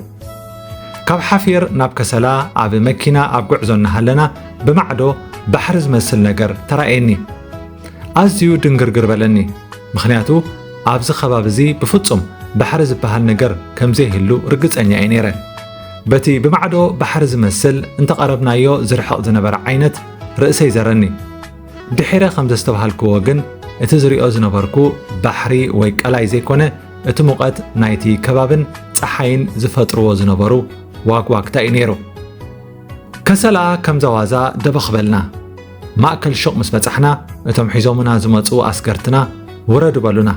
ካብ ሓፊር ናብ ከሰላ ኣብ መኪና ኣብ ጉዕዞ እናሃለና፣ ብማዕዶ ባሕሪ ዝመስል ነገር ተራእየኒ። ኣዝዩ ድንግርግር በለኒ፣ ምኽንያቱ ኣብዚ ከባቢ እዚ ብፍጹም ባሕሪ ዝበሃል ነገር ከም ዘይህሉ ርግጸኛ እየ ነይረ። በቲ ብማዕዶ ባሕሪ ዝመስል እንተቐረብናዮ ዝርሕቕ ዝነበረ ዓይነት ርእሰይ ዘረኒ። ድሒረ ከም ዘስተብሃልክዎ ግን፣ እቲ ዝሪኦ ዝነበርኩ ባሕሪ ወይ ቀላይ ዘይኮነ፣ እቲ ሙቐት ናይቲ ከባብን ጸሓይን ዝፈጥርዎ ዝነበሩ ዋግዋግታ እዩ ነይሩ። ከሰላ ከም ዘዋዛ ደበኽ በልና። ማእከል ሹቕ ምስ በጻሕና፣ እቶም ሒዞምና ዝመጹ ኣስገርትና ውረዱ በሉና።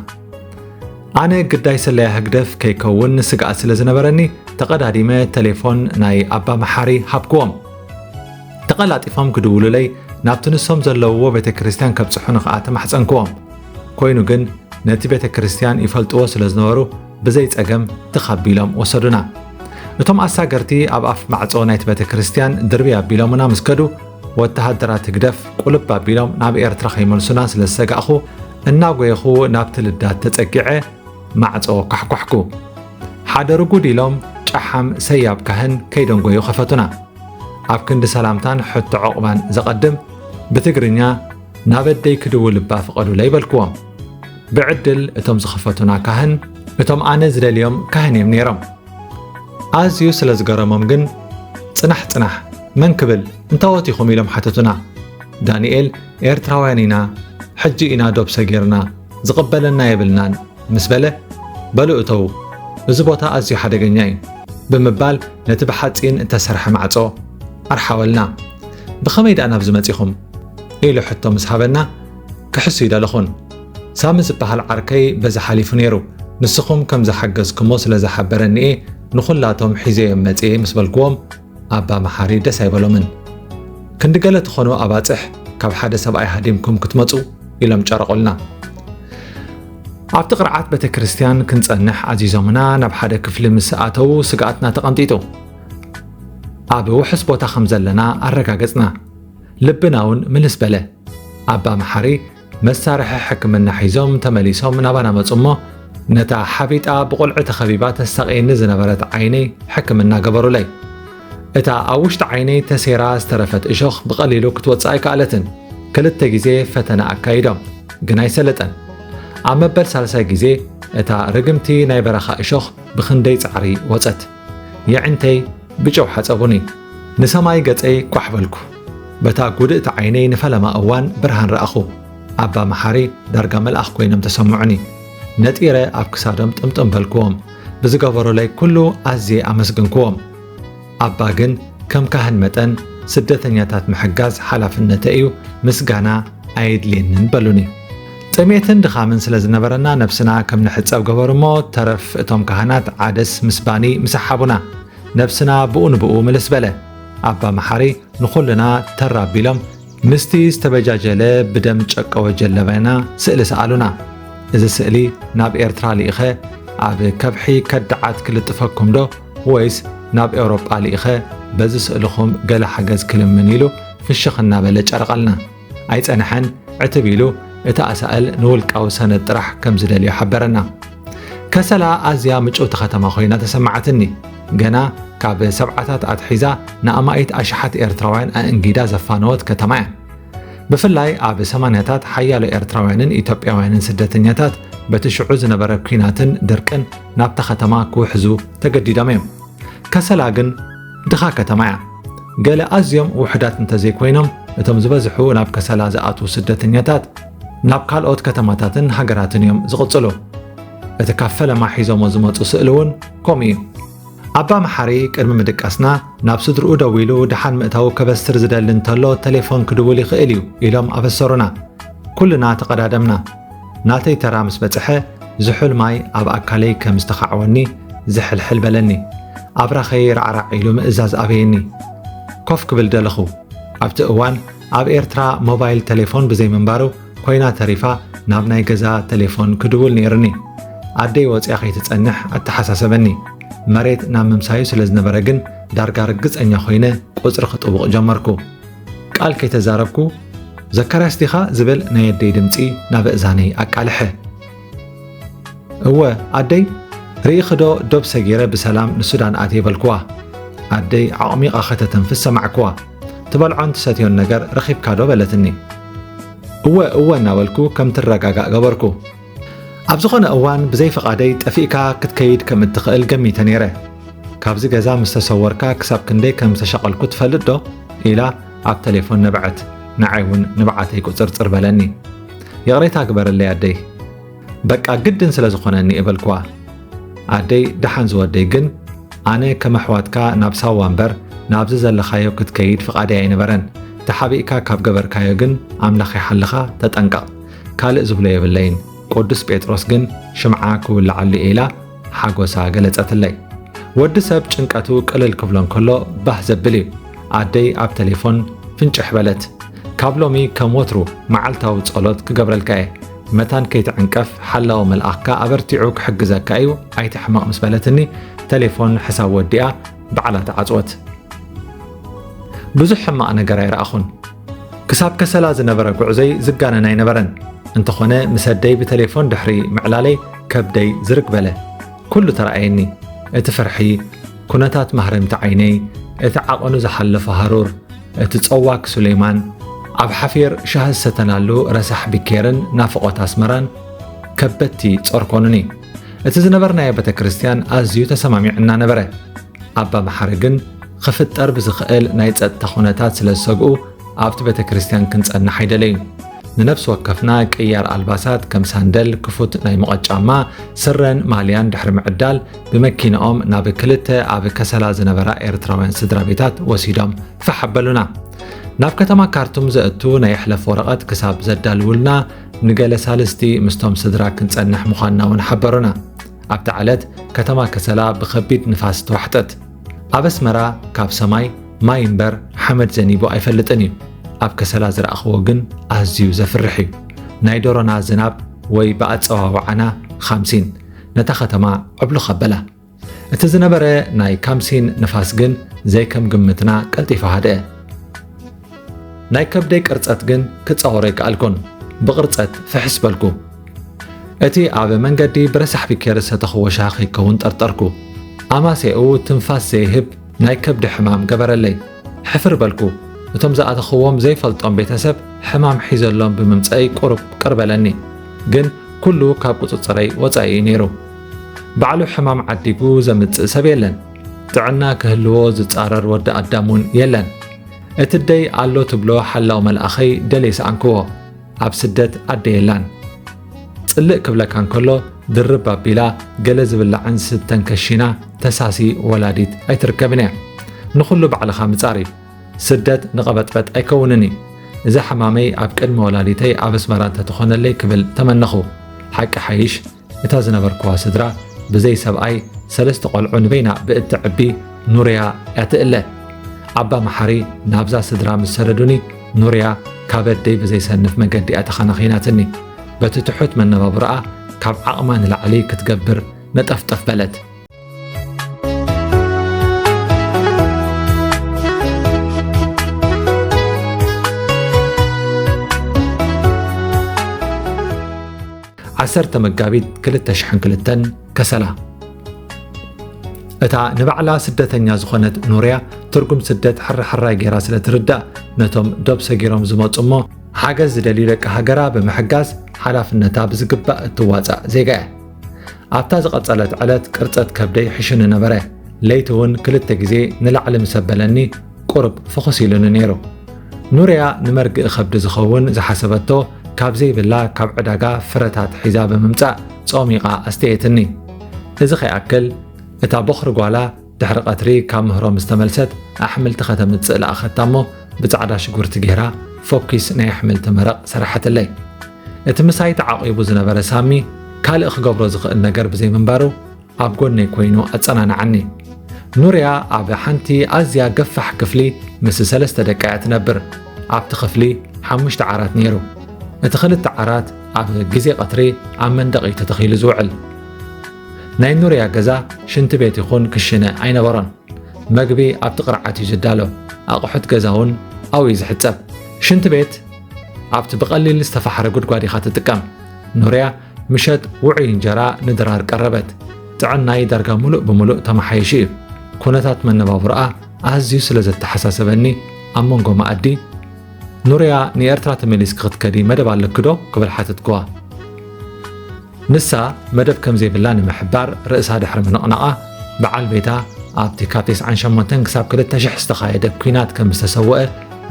ኣነ ግዳይ ስለያ ህግደፍ ከይከውን ስግኣት ስለ ዝነበረኒ፣ ተቐዳዲመ ተሌፎን ናይ ኣባ መሓሪ ሃብክዎም። ተቐላጢፎም ክድውሉለይ ናብቲ ንሶም ዘለውዎ ቤተ ክርስቲያን ከብጽሑኒ ኸኣ ተማሕጸንክዎም። ኮይኑ ግን ነቲ ቤተ ክርስቲያን ይፈልጥዎ ስለ ዝነበሩ ብዘይ ጸገም ትኽ ኣቢሎም ወሰዱና። እቶም ኣሳገርቲ ኣብ ኣፍ ማዕጾ ናይቲ ቤተ ክርስቲያን ድርብይ ኣቢሎምና ምስ ከዱ፣ ወተሃደራት ህግደፍ ቁልብ ኣቢሎም ናብ ኤርትራ ከይመልሱና ስለ ዝሰጋእኹ፣ እናጎየኹ ናብቲ ልዳት ተጸጊዐ ማዕጾ ኳሕኳሕኩ። ሓደ ርጉድ ኢሎም ጨሓም ሰያብ ካህን ከይደንጎዩ ከፈቱና። ኣብ ክንዲ ሰላምታን ሕቶ ዑቕባን ዘቐድም ብትግርኛ፣ "ናብ ኣደይ ክድውል እባ ፍቐዱለይ" በልክዎም። ብዕድል እቶም ዝኸፈቱና ካህን እቶም ኣነ ዝደልዮም ካህን እዮም ነይሮም። ኣዝዩ ስለ ዝገረሞም ግን፣ "ጽናሕ ጽናሕ፣ መን ክብል፣ እንታዎት ኢኹም?" ኢሎም ሓተቱና። ዳንኤል፣ "ኤርትራውያን ኢና፣ ሕጂ ኢና ዶብ ሰጊርና፣ ዝቕበለና የብልናን" ምስ በለ፣ "በሉ እተዉ፣ እዚ ቦታ ኣዝዩ ሓደገኛ እዩ" ብምባል ነቲ ብሓጺን እተሰርሐ ማዕጾ ኣርሓወልና። "ብኸመይ ደኣ ናብዚ መጺኹም?" ኢሉ ሕቶ ምስ ሃበና፣ "ክሕሱ ይደለኹን። ሳሚ ዝበሃል ዓርከይ በዚ ሓሊፉ ነይሩ። ንስኹም ከም ዝሓገዝኩሞ ስለ ዝሓበረኒ እየ ንኹላቶም ሒዘዮም መጺኤ" ምስ በልክዎም፣ ኣባ መሓሪ ደስ ኣይበሎምን። "ክንዲ ገለ ትኾኑ ኣባጽሕ ካብ ሓደ ሰብኣይ ሃዲምኩም ክትመጹ?" ኢሎም ጨረቑልና። ኣብቲ ቅርዓት ቤተ ክርስቲያን ክንጸንሕ ኣዚዞምና ናብ ሓደ ክፍሊ ምስ ኣተዉ ስግኣትና ተቐንጢጡ። ኣብ ውሑስ ቦታ ከም ዘለና ኣረጋገጽና። ልብና እውን ምልስ በለ። ኣባ መሓሪ መሳርሒ ሕክምና ሒዞም ተመሊሶም ናባና መጹ እሞ፣ ነታ ሓቢጣ ብቑልዒ ተኸቢባ ተሳቕየኒ ዝነበረት ዓይነይ ሕክምና ገበሩለይ። እታ ኣብ ውሽጢ ዓይነይ ተሴራ ዝተረፈት እሾኽ ብቐሊሉ ክትወጽእ ኣይከኣለትን። ክልተ ግዜ ፈተነ ኣካይዶም፣ ግን ኣይሰለጠን። ኣብ መበል ሳልሳይ ግዜ እታ ርግምቲ ናይ በረኻ እሾኽ ብኽንደይ ጻዕሪ ወጸት። የዕንተይ ብጨው ሓጸቡኒ። ንሰማይ ገጸይ ቋሕ በልኩ። በታ ጉድእቲ ዓይነይ ንፈለማ እዋን ብርሃን ረኣኹ። ኣባ መሓሪ ዳርጋ መልኣኽ ኮይኖም ተሰምዑኒ። ነጢረ ኣብ ክሳዶም ጥምጥም በልክዎም። ብዝገበሩለይ ኩሉ ኣዝየ ኣመስገንክዎም። ኣባ ግን ከም ካህን መጠን ስደተኛታት ምሕጋዝ ሓላፍነተይ እዩ፣ ምስጋና ኣየድልየንን በሉኒ። ጥሜትን ድኻምን ስለ ዝነበረና ነብስና ከም ንሕጸብ ገበሩ እሞ፣ ተረፍ እቶም ካህናት ዓደስ ምስ ባኒ ምሳሓቡና፣ ነብስና ብኡ ንብኡ ምልስ በለ። ኣባ መሓሪ ንኹልና ተራ ኣቢሎም ምስቲ ዝተበጃጀለ ብደም ጨቀወ ጀለባና ስእሊ ሰኣሉና። "እዚ ስእሊ ናብ ኤርትራ ልኢኸ ኣብ ከብሒ ከዳዓት ክልጥፈኩም ዶ ወይስ ናብ ኤውሮጳ ልኢኸ በዚ ስእልኹም ገለ ሓገዝ ክልምን?" ኢሉ ፍሽኽ እናበለ ጨረቐልና። ኣይጸንሐን፣ ዕትብ ኢሉ እቲ ኣሳእል ንውልቃዊ ሰነድ ጥራሕ ከም ዝደልዮ ሓበረና። ከሰላ ኣዝያ ምጭውቲ ከተማ ኮይና ተሰማዓትኒ። ገና ካብ ሰብዓታት ኣትሒዛ ንኣማኢት ኣሽሓት ኤርትራውያን ኣእንጊዳ ዘፋነወት ከተማ እያ። ብፍላይ ኣብ ሰማንያታት ሓያሎ ኤርትራውያንን ኢትዮጵያውያንን ስደተኛታት በቲ ሽዑ ዝነበረ ኲናትን ድርቅን ናብታ ከተማ ክውሕዙ ተገዲዶም እዮም። ከሰላ ግን ድኻ ከተማ እያ። ገለ ኣዝዮም ውሑዳት እንተዘይኮይኖም፣ እቶም ዝበዝሑ ናብ ከሰላ ዝኣትዉ ስደተኛታት ናብ ካልኦት ከተማታትን ሃገራትን እዮም ዝቕጽሉ። እቲ ካብ ፈለማ ሒዞሞ ዝመጹ ስእሊ እውን ከምኡ እዩ። ኣባ መሓሪ ቅድሚ ምድቃስና ናብ ስድርኡ ደዊሉ ደሓን ምእታው ከበስር ዝደሊ እንተሎ ተሌፎን ክድውል ይኽእል እዩ ኢሎም ኣበሰሩና። ኩልና ተቐዳደምና። ናተይ ተራ ምስ በጽሐ ዝሑል ማይ ኣብ ኣካለይ ከም ዝተኻዕወኒ ዝሕልሕል በለኒ። ኣብራኸይ ራዕራዕ ኢሉ ምእዛዝ ኣበየኒ። ኮፍ ክብል ደለኹ። ኣብቲ እዋን ኣብ ኤርትራ ሞባይል ተሌፎን ብዘይምንባሩ ኮይና ተሪፋ ናብ ናይ ገዛ ተሌፎን ክድውል ነይርኒ። ኣደይ ወጽያ ከይትጸንሕ ኣተሓሳሰበኒ። መሬት ናብ ምምሳዩ ስለ ዝነበረ ግን ዳርጋ ርግጸኛ ኮይነ ቁጽሪ ክጥውቕ ጀመርኩ። ቃል ከይተዛረብኩ ዘካርያስ ዲኻ ዝብል ናይ ኣደይ ድምጺ ናብ እዛነይ ኣቃልሐ። እወ ኣደይ፣ ርኢኺ ዶ ዶብ ሰጊረ ብሰላም ንሱዳን ኣትየ በልክዋ። ኣደይ ኣዕሚቓ ከተተንፍስ ሰማዕክዋ። ትበልዖን ትሰትዮን ነገር ረኺብካ ዶ በለትኒ። እወ እወ እናበልኩ ከም ትረጋጋእ ገበርኩ። ኣብ ዝኾነ እዋን ብዘይ ፍቓደይ ጠፊእካ ክትከይድ ከም እትኽእል ገሚተ ነይረ። ካብዚ ገዛ ምስ ተሰወርካ ክሳብ ክንደይ ከም ዝተሻቐልኩ ትፈልጥ ዶ? ኢላ ኣብ ተሌፎን ነበዐት። ንዓይ እውን ንብዓተይ ቁፅርፅር በለኒ። ይቕሬታ ግበረለይ ኣደይ። በቃ ግድን ስለ ዝኾነኒ እበልክዋ። ኣደይ ደሓን ዝወደይ ግን ኣነ ከም ኣሕዋትካ ናብ ሳዋ እምበር ናብዚ ዘለኻዮ ክትከይድ ፍቓደይ ኣይነበረን። ተሓቢእካ ካብ ገበርካዮ ግን ኣምላኽ ይሓልኻ፣ ተጠንቀቕ። ካልእ ዝብሎ የብለይን። ቅዱስ ጴጥሮስ ግን ሽምዓ ክውልዓሉ እየ ኢላ ሓጎሳ ገለጸትለይ። ወዲ ሰብ ጭንቀቱ ቅልል ክብሎ እንከሎ ባህ ዘብል እዩ። ኣደይ ኣብ ተሌፎን ፍንጭሕ በለት። ካብ ሎሚ ከም ወትሩ መዓልታዊ ጸሎት ክገብረልካ እየ። መታን ከይትዕንቀፍ ሓላዊ መልኣኽካ ኣበርቲዑ ክሕግዘካ እዩ፣ ኣይትሕመቕ ምስ በለትኒ ተሌፎን ሕሳብ ወዲኣ ባዕላ ተዓጽወት። ብዙሕ ሕማቕ ነገር ኣይረኣኹን። ክሳብ ከሰላ ዝነበረ ጉዕዞይ ዝጋነን ኣይነበረን። እንተኾነ ምስ ኣደይ ብተሌፎን ድሕሪ ምዕላለይ ከብደይ ዝርግ በለ። ኩሉ ተረኣየኒ። እቲ ፍርሒ፣ ኩነታት ማህረምቲ ዓይነይ፣ እቲ ዓቐኑ ዝሓለፎ ሃሩር፣ እቲ ጸዋክ ሱሌማን፣ ኣብ ሓፊር ሻሂ ዝሰተናሉ ረሳሕ ቢኬርን ናፍቖት ኣስመራን ከበድቲ ጾር ኮኑኒ። እቲ ዝነበርናዮ ቤተ ክርስቲያን ኣዝዩ ተሰማሚዑና ነበረ። ኣባ መሓሪ ግን ክፍጠር ብዝኽእል ናይ ጸጥታ ኩነታት ስለ ዝሰግኡ ኣብቲ ቤተ ክርስቲያን ክንጸንሕ ኣይደለዩን። ንነፍሲ ወከፍና ቅያር ኣልባሳት ከም ሳንደል፣ ክፉት ናይ ሙቐት ጫማ፣ ስረን ማልያን ድሕሪ ምዕዳል ብመኪንኦም ናብ ክልተ ኣብ ከሰላ ዝነበራ ኤርትራውያን ስድራ ቤታት ወሲዶም ፋሕ ኣበሉና። ናብ ከተማ ካርቱም ዘእቱ ናይ ሕለፍ ወረቐት ክሳብ ዘዳልውልና ንገለ ሳልስቲ ምስቶም ስድራ ክንጸንሕ ምዃንና እውን ሓበሩና። ኣብታ ዕለት ከተማ ከሰላ ብኸቢድ ንፋስ ተዋሕጠት። ኣብ ኣስመራ ካብ ሰማይ ማይ እምበር ሓመድ ዘኒቡ ኣይፈልጥን እዩ። ኣብ ከሰላ ዝረኣኽዎ ግን ኣዝዩ ዘፍርሕ እዩ። ናይ ዶሮና ዝናብ ወይ ብኣጸዋውዓና ኻምሲን ነታ ከተማ ዕብሉኽ ኣበላ። እቲ ዝነበረ ናይ ካምሲን ንፋስ ግን ዘይከም ግምትና ቀልጢፉ ሃድአ። ናይ ከብደይ ቅርጸት ግን ክጻወሮ ኣይከኣልኩን። ብቕርጸት ፍሕስ በልኩ። እቲ ኣብ መንገዲ ብረሳሕ ቢኬር ዝሰተኽዎ ሻሂ ከይከውን ጠርጠርኩ። ኣማሴኡ ትንፋስ ዘይህብ ናይ ከብዲ ሕማም ገበረለይ። ሕፍር በልኩ። እቶም ዝኣተኽዎም ዘይፈልጦም ቤተሰብ ሕማም ሒዘሎም ብምምጸእይ ቁሩብ ቅር በለኒ። ግን ኩሉ ካብ ቁጽጽረይ ወጻኢ እዩ ነይሩ። ባዕሉ ሕማም ዓዲጉ ዘምጽእ ሰብ የለን። ጥዕና ክህልዎ ዝጻረር ወዲ ኣዳም እውን የለን። እቲ ደይ ኣሎ ትብሎ ሓላው መልኣኸይ ደልየ ሰኣንክዎ። ኣብ ስደት ኣደ የላን። ጽልእ ክብለካ እንከሎ ድርብ ኣቢላ ገለ ዝብላዕን ዝስተን ከሺና ተሳሲ ወላዲት ኣይትርከብን እያ። ንኹሉ ባዕልኻ ምጻር እዩ። ስደት ንቐበጥበጥ ኣይከውንን እዩ። እዛ ሕማመይ ኣብ ቅድሚ ወላዲተይ ኣብ ኣስመራ እንተተኾነለይ ክብል ተመነኹ። ሓቂ ሓይሽ እታ ዝነበርክዋ ስድራ ብዘይ ሰብኣይ ሰለስተ ቆልዑ ንበይና ብእትዕቢ ኑርያ እያ ትእለ። ኣባ መሓሪ ናብዛ ስድራ ምስ ሰደዱኒ ኑርያ ካብ ኣደይ ብዘይሰንፍ መገዲ እያ ተኸናኺናትኒ። በቲ ትሑት መነባብሮኣ ካብ ዓቕማ ንላዕሊ ክትገብር ነጠፍጠፍ በለት። ዓሰርተ መጋቢት ክልተ ሽሕን ክልተን ከሰላ። እታ ንባዕላ ስደተኛ ዝኾነት ኑርያ ትርጉም ስደት ሕራሕራይ ገይራ ስለ ትርዳእ ነቶም ዶብ ሰጊሮም ዝመጹ እሞ ሓገዝ ዝደልዩ ደቂ ሃገራ ብምሕጋዝ ሓላፍነታ ብዝግባእ እትዋጻእ ዜጋ እያ። ኣብታ ዝቐጸለት ዕለት ቅርጸት ከብደይ ሕሹኒ ነበረ። ለይቲ እውን ክልተ ግዜ ንላዕሊ ምስ ኣበለኒ ቁሩብ ፍኹስ ኢሉኒ ነይሩ። ኑርያ ንመርግእ ከብዲ ዝኸውን ዝሓሰበቶ ካብ ዘይብላ ካብ ዕዳጋ ፍረታት ሒዛ ብምምጻእ ጾሚቓ ኣስተየትኒ። እዚ ከይኣክል እታ ቦኽሪ ጓላ ድሕሪ ቀትሪ ካብ ምህሮ ምስ ተመልሰት ኣሕምልቲ ከተምጽእ ለኣኸታ እሞ ብጻዕዳ ሽጉርቲ ገይራ ፎኪስ ናይ ኣሕምልቲ መረቕ ሰራሐትለይ። እቲ ምሳይ ተዓቒቡ ዝነበረ ሳሚ ካልእ ክገብሮ ዝኽእል ነገር ብዘይምንባሩ ኣብ ጎነይ ኮይኑ ኣጸናንዓኒ። ኑርያ ኣብ ሓንቲ ኣዝያ ገፋሕ ክፍሊ ምስ ሰለስተ ደቃ እያ ትነብር። ኣብቲ ክፍሊ ሓሙሽተ ዓራት ነይሩ። እቲ ክልተ ዓራት ኣብ ግዜ ቀትሪ ኣብ መንደቕ እዩ ተተኺሉ ዝውዕል። ናይ ኑርያ ገዛ ሽንቲ ቤት ይኹን ክሽነ ኣይነበሮን። መግቢ ኣብቲ ቅርዓት እዩ ዝዳሎ። ኣቑሑት ገዛ እውን ኣብኡ እዩ ዝሕጸብ። ሽንቲ ቤት ኣብቲ ብቐሊል ዝተፋሕረ ጉድጓድ ኢኻ ትጥቀም። ኑርያ ምሸት ውዑይ እንጀራ ንድራር ቀረበት። ጥዕናይ ዳርጋ ምሉእ ብምሉእ ተመሓይሹ እዩ። ኩነታት መነባብሮኣ ኣዝዩ ስለ ዘተሓሳሰበኒ ኣብ መንጎ መኣዲ ኑርያ ንኤርትራ ተመሊስኪ ክትከዲ መደብ ኣለኪ ዶ ክብል ሓተትክዋ። ንሳ መደብ ከም ዘይብላ ንምሕባር ርእሳ ድሕሪ ምንቕናቓ በዓል ቤታ ኣብቲ ካብ ተስዓን ሸሞንተን ክሳብ ክልተ ሽሕ ዝተኻየደ ኲናት ከም ዝተሰወአ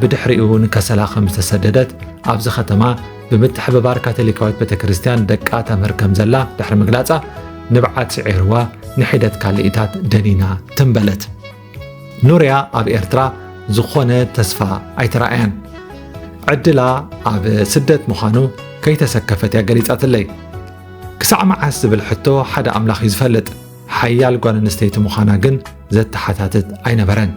ብድሕሪኡ ንከሰላ ከም ዝተሰደደት ኣብዚ ከተማ ብምትሕብባር ካቶሊካዊት ቤተ ክርስቲያን ደቃ ተምህር ከም ዘላ ድሕሪ ምግላጻ ንብዓት ስዒርዋ ንሒደት ካልኢታት ደኒና ትንበለት። ኑርያ ኣብ ኤርትራ ዝኾነ ተስፋ ኣይተራእያን። ዕድላ ኣብ ስደት ምዃኑ ከይተሰከፈት እያ ገሊጻትለይ። ክሳዕ መዓስ ዝብል ሕቶ ሓደ ኣምላኽ እዩ ዝፈልጥ። ሓያል ጓል ኣንስተይቲ ምዃና ግን ዘተሓታትት ኣይነበረን።